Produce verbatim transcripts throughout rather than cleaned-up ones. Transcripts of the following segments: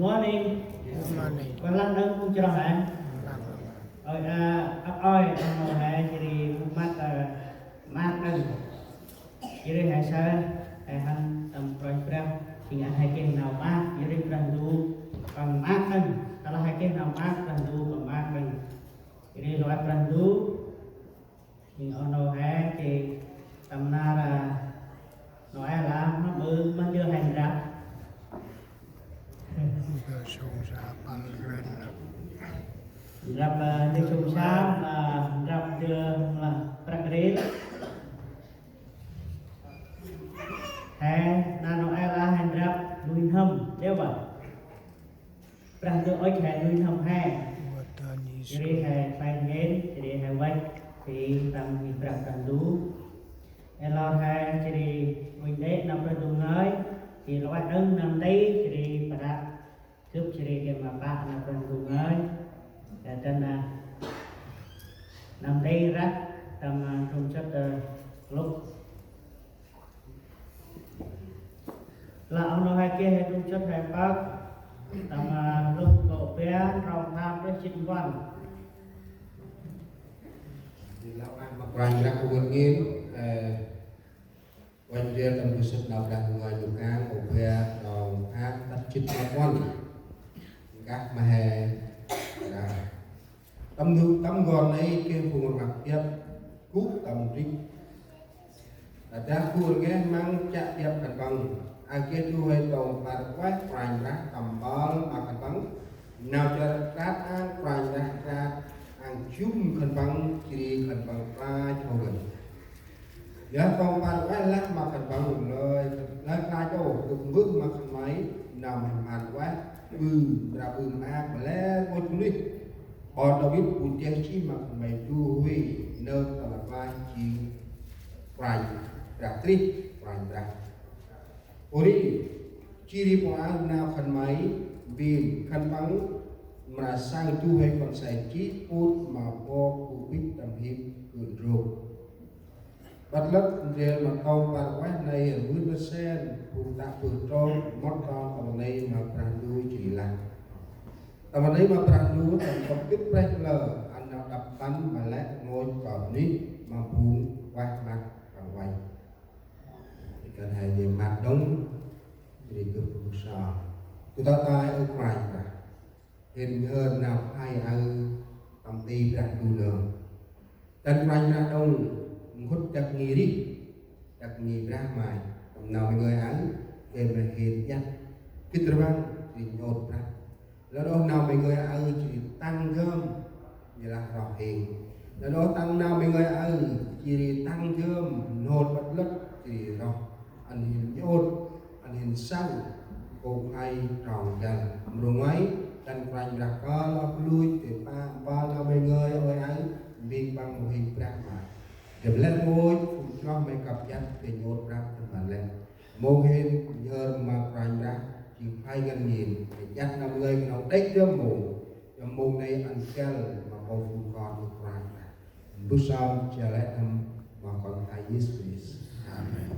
Morning. Good morning. Ƀon lan đŏng phung chroh hê. Ôi, a, ăp ôi, a, nau hê, jêh ri bu măt, a, măt đŏng. Jêh ri hê say, hê hăn tâm Kôranh Brah, jêng ăn hê geh nau măt, jêh ri Brah Ndu păng măt đŏng. Tơlah hê geh nau măt, Brah Ndu păng măt đŏng. Jêh ri lŏ ăp Brah Ndu, jêng oh nô hê, jêh tâm nar, a, Noel a, mơ ƀư, mơ ndơ hê ndrăp. Ndơ sông sa păng ren. Ndrăp, a, ndơ sông sa, a, ndrăp ndơ, a, prăk ren. Hê, nar Noel a hê ndrăp nuih n'hâm, đeo ba. Brah Ndu ŭch hê nuih n'hâm hê. Jêh ri hê khlay ngên, jêh ri hê văch, jêh ri tâm ngih Brah Ndu. Ê lor hê, jêh ri uănh đê̆ nau Brah Ndu ngơi, jêh ri lŏ văch đŏng năm nti, jêh ri padă gâp, jêh ri geh ma pă nau Brah Ndu ngơi. Ê dăn a, năm nti răk, tâm, a, ntrôm sât, ơ, Luk. Lah oh nô hê geh hê ntrôm sât hê pơk. Tâm, a, Luk kô̆ bar, trong pham truh jê̆t puăn. Lah ăn ma Kôranh Brah kơt ngên, ơ, uănh ndrel tâm ntrôm sât nau Brah Ndu ngơi Luka kô̆ bar, trong pham tât jê̆t ma puăn. Nkah ma hê. Tâm ndu, tâm n'gor nây geh phung rnglăp biăp gŭ tâm rêh. Dah phung rngeh măng chiă biăp khân păng. A geh du huê tông păr ueh Kôranh Brah tâm mpơl ma khân păng. Nau char krat ang Kôranh Brah krat ang jŭm khân păng, jêh ri khân păng kla chô ngăn. Dah tông păr ueh lah ma khân păng: Lơi, lơi kla chô, gâp mbơh ma khân may nau mhe mhan ueh, ƀư, mra ƀư maak ma lĕ rngôch bunuyh. Ƀon Đavid bu deh jêh ma khân may du huê nơm tâm rklaih jêng Kôranh Brah Krist, Kôranh Brah. Pô ri, jêh ri pô aơ nau khân may mbĭt, khân păng mra saơ du huê kon se jêh pŭt ma bok bu bĭch tâm hip gŭ ndrôk. Ƀât lât ndrel ma tông păr ueh nây rvưn rsen, phung tă bơh trôm, mât trong tâm rnê ma Brah Ndu jêh ri lah. Tâm rnê ma Brah Ndu, tâm tŏk tĭt preh lơ, ăn nau đăp mpăn ma lĕ rngôch kon bunuyh, ma phung ueh măt păng vay. Kăn hê dê măt đŏng, jêh ri gâp bu sa. Gâp ta tay ơ Kôranh Brah. Hên nhhơr nau khlay aơ tâm ti Brah Ndu nơm. Dăn Kôranh Brah đŏng nkhŭt dak ngih rêh, dak ngih Brah May. Tâm nau May ngơi aơ, gay ma hên iăt gĭt rbăng, jêh ri nhŭp Brah. Lơ đŏng nau May ngơi aơ jêh ri tăng gơm, jêh lah roh hên. Lơ đŏng tăng nau May ngơi aơ jêh ri tăng gơm, nhŭp ƀât lât, jêh ri roh. Ăn hên nhŭp, ăn hên saơ, kŏ khlay trong găl. Mrô ngoai, dăn Kôranh Brah kơl ăp luch, gay pă, mpơl nau May ngơi ôi aơ, mbĭt păng mâu hên Brah May. Gay lĕ rngôch, phung chroh May kăp iăt, gay nhŭp Brah tâm ban lĕ. Mâu hên nhhơr ma Kôranh Brah, jêng khlay ngăn ngên, gay iăt nau May ngơi knŏng đêch dơm mông, dơm mông nây ăn găl ma pô phung kon Kôranh Brah. Mbơh sơm jêh lĕ tâm ma Kon Khlay Yêsu Krist. Amen.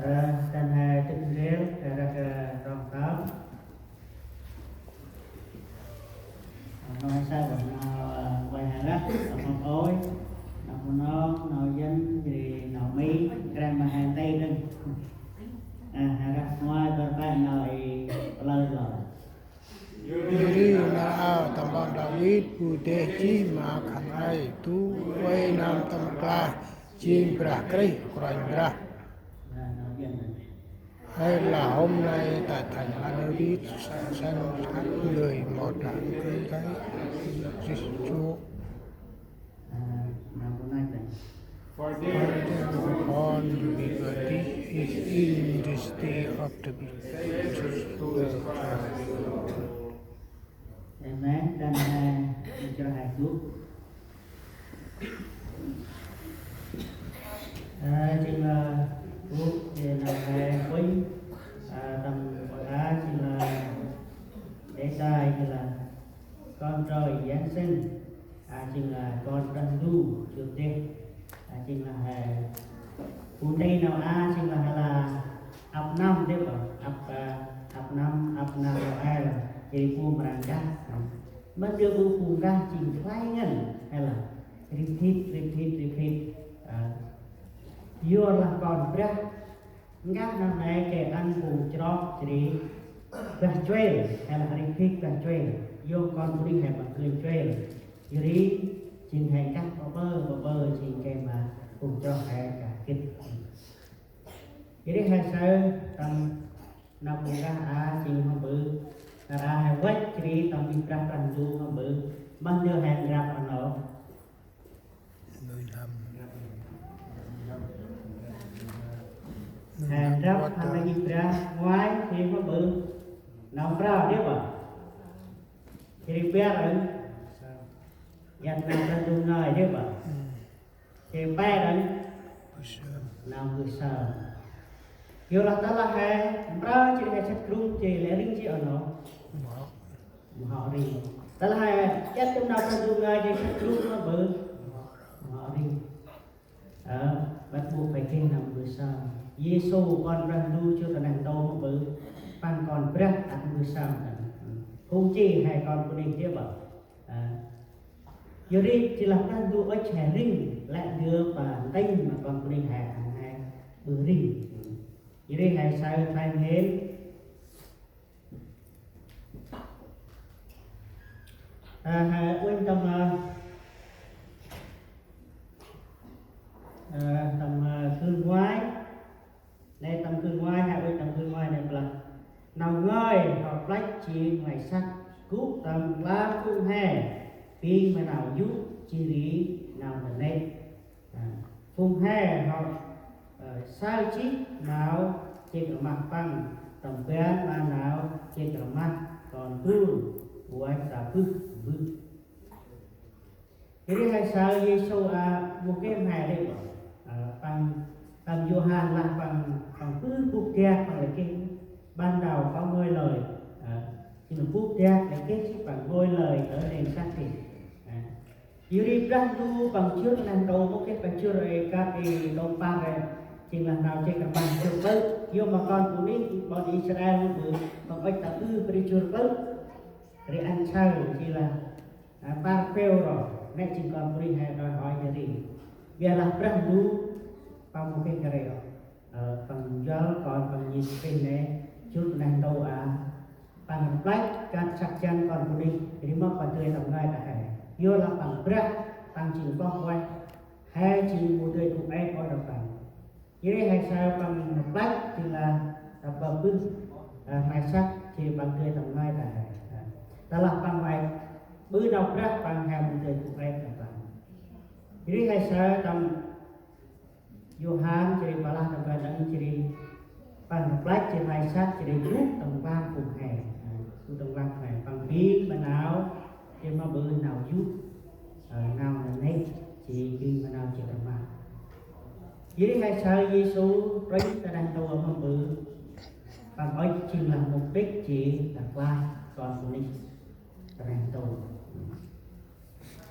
Ơ, dăn hê dâk ndrel, hê răk, ơ, rŏng tơm. Ơ, nau hê say bơh nau, ơ, vay hê răk, nau Hmông Ôi, nau Bunong, nau Yuăn, jêh ri nau Mi, kra ma hê nti dơng. Ơ, hê răk ngoai bơr pe nau i plơ̆ lor. Yor ri nar aơ tâm ban Đavid bu deh jêh ma khân ay, du huê nơm tâm rklaih jêng Brah Krist Kôranh Brah. Hay là hôm nay tại thành David sẽ sanh một đấng Cứu Thế, Chúa. For therefore, the only begotten is in the stead of the begotten. Amen. Dăn hê, hê cho hê gŭ. Ơ, jêng, ơ, gŭ, jêng, ơ, hê uănh, ơ, tâm ƀon a, jêng, ơ, Ê sai, jêng Nây nau a jêng lah, lah ăp năm dê bă, ăp, ăp năm, ăp năm Nôel, jêh ri bu mrang kah. Mât dê bu, bu kah jêng khlay ngăn, hay là repeat, repeat, repeat. Ơ, yor lah Kon Brah, nkah nau nây geh ăn bu chroh jêh ri bah chuêl, hay là repeat bah chuêl. Yor kon bunuyh he ma geh chuêl. Yor ri jêng he nkah ƀaƀơ, ƀaƀơ jêng geh ma bu chroh he nkah gĭt. Yor ri he saơ tâm nau bu nkah a jêng hôm ƀư. Nar a he văch jêh ri tâm bih Brah Ndu hôm ƀư. Mât dê he ndrăp a nô. Nuih n'hâm. Nuih n'hâm. He ndrăp hăn bih Brah ngoai jêh ri hôm ƀư. Nau prao dê bă. Jêh ri bar đŏng. Yor nau Brah Ndu ngơi dê bă. Jêh ri pe đŏng. Nau mbơh sơm. Yor lah tơ lah he mprơ jêh ri he săt krŭng jêh lĕ rĭng jêh a nô. Mâu hŏ rĭng. Tơ lah he jet tâm nau Brah Ndu ngơi jêh săt krŭng mâu ƀư. Mâu hŏ rĭng. Ơ, băt bu pe geh nau mbơh sơm. Yêsu Kon Brah Ndu jŭr ta neh ntu mâu ƀư. Păng Kon Brah ăt mbơh sơm. Phung jêh he kon bunuyh dê bă. Ơ, yor ri jêh lah Brah Ndu ŭch he rĭng lĕ ndơ pa ntĭnh ma kon bunuyh he ăn he ƀư rĭng. Yor ri he saơ khlay ngăn. Ơ, he uănh tâm, ơ, ơ, tâm, ơ, khư ngoai. Nê tâm khư ngoai, he uănh tâm khư ngoai nê blah. Nau ngơi hŏ plăch jêng may săk gŭ tâm nklang phung he, bêng ma nau yô̆ jêh ri nau nanê̆. Ơ, phung he hŏ, ơ, saơ jêh nau jêng rmah păng tâm ban ma nau jêng rmah kon du uănh ta bơh mbơh. Yor ri he saơ Yêsu, ơ, mâu geh mhe lĕ, ơ, păng, păng Yôhan lah păng, păng bơh bôk dak păng lĕ geh ban đầu có ngôi lời, ơ, jêng bôk dak lĕ geh jêh păng ngôi lời trở nên xác thịt. Ơ. Yor ri Brah Ndu păng jŭr neh ntu mâu geh păng jŭr ê kơt ê ntu păr ê, jêng lah nau jêng rmah jŭr plơ̆. Yor ma kon bunuyh, ƀon Israel mâu ƀư, păng ŭch ta ƀư bri jŭr plơ̆. Ri ăn saơ jêh lah, ơ, păr phêu ro, nê jêng kon bunuyh he đòi hỏi jêh ri. Ƀiălah Brah Ndu păng mâu geh kơt ri ôh. Ơ, păng njuăl Kon păng Yêsu Krist nê, jŭr neh ntu a, păng rplăch kơt săk jăn kon bunuyh, ri mâp păng dơi tâm ngơi ta he. Yor lah păng Brah, păng jêng kloh ueh, he jêng mâu dơi gŭ êp ôh đah păng. Yor ri he saơ păng rplăch jêh lah, ơ, păng bơh, ơ, may săk jêh păng dơi tâm ngơi ta he. Ơ, tơ lah păng vay ƀư nau Brah păng he mâu dơi gŭ êp đah păng. Yor ri he saơ tâm Yôhan jêh ri păng lah tâm ban đŏng jêh ri păng rplăch jêh may săk jêh ri gŭ tâm nklang phung he. Ơ, gŭ tâm nklang phung he. Păng bêng ma nau jêh mâu ƀư nau yô̆, ơ, nau nanê̆ jêh bêng ma nau jêng rmah. Yor ri he saơ Yêsu rĭng ta neh ntu mâu ƀư. Păng ŭch jêng lah mục đích jêh ta klach kon bunuyh ta neh ntu.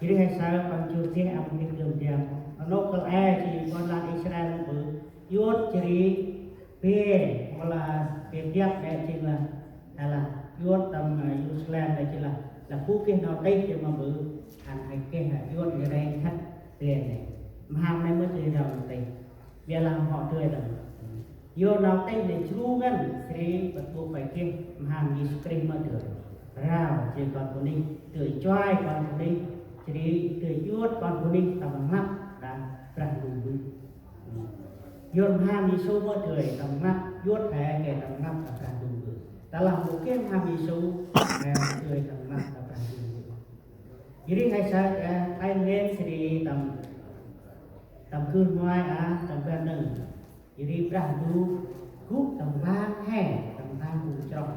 Yor ri he saơ păng jŭr deh a mâu geh dơm diam. Nôk kăl e jêng ƀon lan Israel mâu ƀư. Yuôt jêh ri bê, mâu lah bê biăp nê jêng lah, hay là yuôt tâm, ơ, Yêrusalem nê jêng lah, lah bu geh nau tih jêh mâu ƀư. Ăn he geh, ơ, yuôt nê rêng khât bê nê. Mham nê mâu jêh nau tih. Ƀiălah mâu hŏ dơi đŏng. Yor nau tih nê jru ngăn, jêh ri băt ƀôk vay geh mham Yêsu Krist mâu dơi. Rao jêh kon bunuyh, dơi chuai kon bunuyh, jêh ri dơi yuôt kon bunuyh tâm rnglăp đah Brah Ndu Mbơ̆. Yor mham Yêsu mâu dơi tâm rnglăp, yuôt he geh tâm rnglăp đah Brah Ndu Mbơ̆. Tơ lah mâu geh mham Yêsu, he mâu dơi tâm rnglăp đah Brah Ndu Mbơ̆. Yor ri he saơ, ơ, khlay ngăn jêh ri tâm, tâm khư ngoai a, tâm ban đŏng. Yor ri Brah Ndu gŭ tâm nklang he, tâm nklang phung chroh.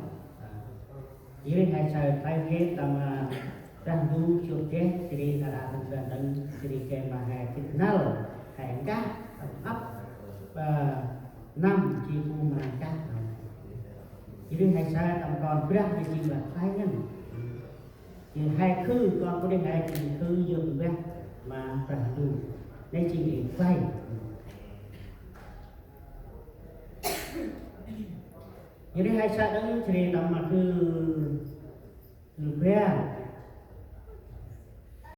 Yor ri he saơ khlay ngăn tâm, ơ, Brah Ndu jŭr deh, jêh ri nar a tâm ban đŏng, jêh ri geh ma he gĭt năl, he nkah tâm ăp, ơ, năm jêh bu mrang kah. Yor ri he saơ tâm Kon Brah jêh jêng lah khlay ngăn. Jêng he khư, kon bunuyh he jêng khư yơk mbah ma Brah Ndu. Nê jêng ê khlay. Ri hê say đŏng, jêh ri tâm mra gŭ, gŭ bar.